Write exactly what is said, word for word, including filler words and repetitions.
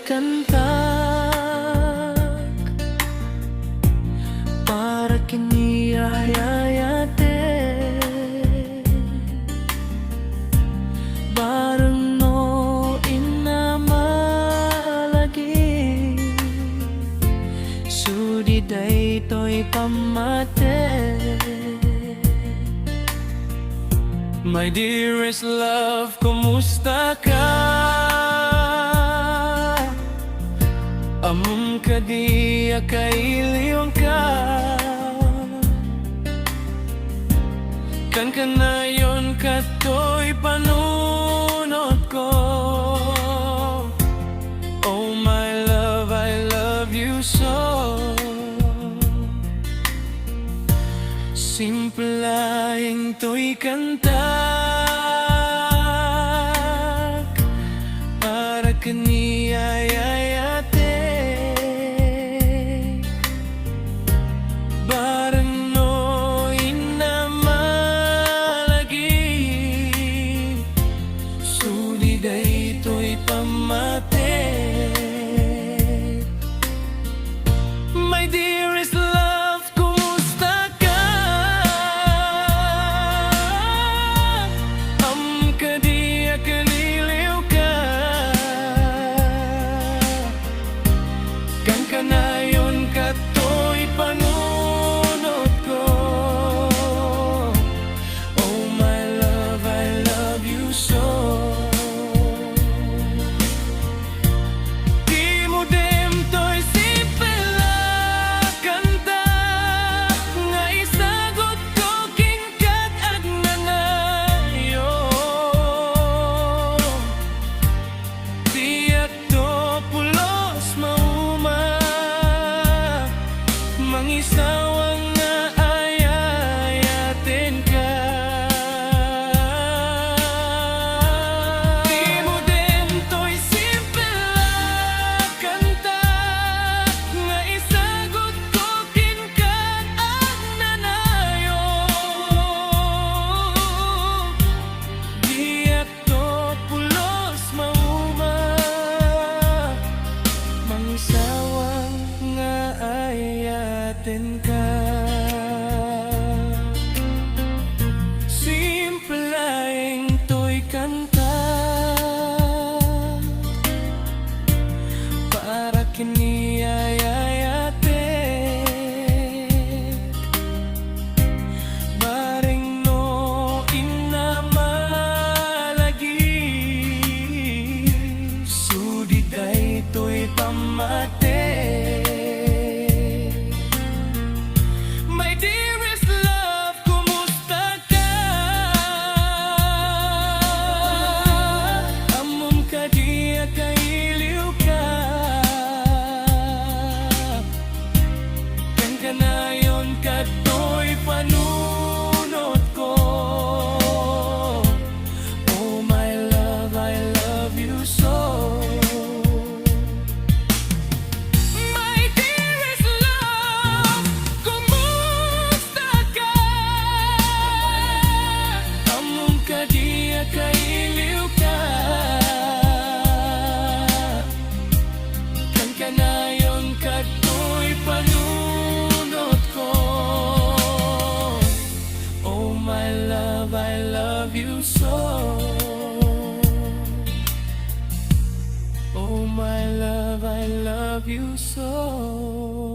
Kantak para ken ni ay-ayatek. Bareng no inna malagip, sudi daytoy pammatek. My dearest love, kumusta ka? Ammom kadi a kailiwka? Kankanayon kadtoy panunotko. Oh my love, I love you so. Simple laeng toy kantak para ken ni ay-ayatek. Bareng no inna malagip, sudi daytoy pammatek. My dearest love, kumusta ka? Ammom kadi a kailiwka? Kankanayon kadtoy panunotko. Oh my love, I love you so. Ti modem toy simple a kantak nga isagutko kenka agnanayon. Diak to pulos mauma, mangisawang nga ay-ayatenka. Ti modem toy simple a kantak nga isagutko kenka agnanayon. Diak to pulos mauma, mangisawang nga ay-ayatenka. Simple laeng toy kantak para ken ni ay-ayatek. Bareng no inna malagip, sudi daytoy pammatek. My dearest love, kumusta ka? Ammom kadi a kailiwka? Kankanayon kadtoy panunotko. Oh my love, I love you so. My dearest love, kumusta ka? Ammom kadi a kailiwka? Kankanayon kadtoy panunotko. Oh my love, I love you so. Oh my love, I love you so.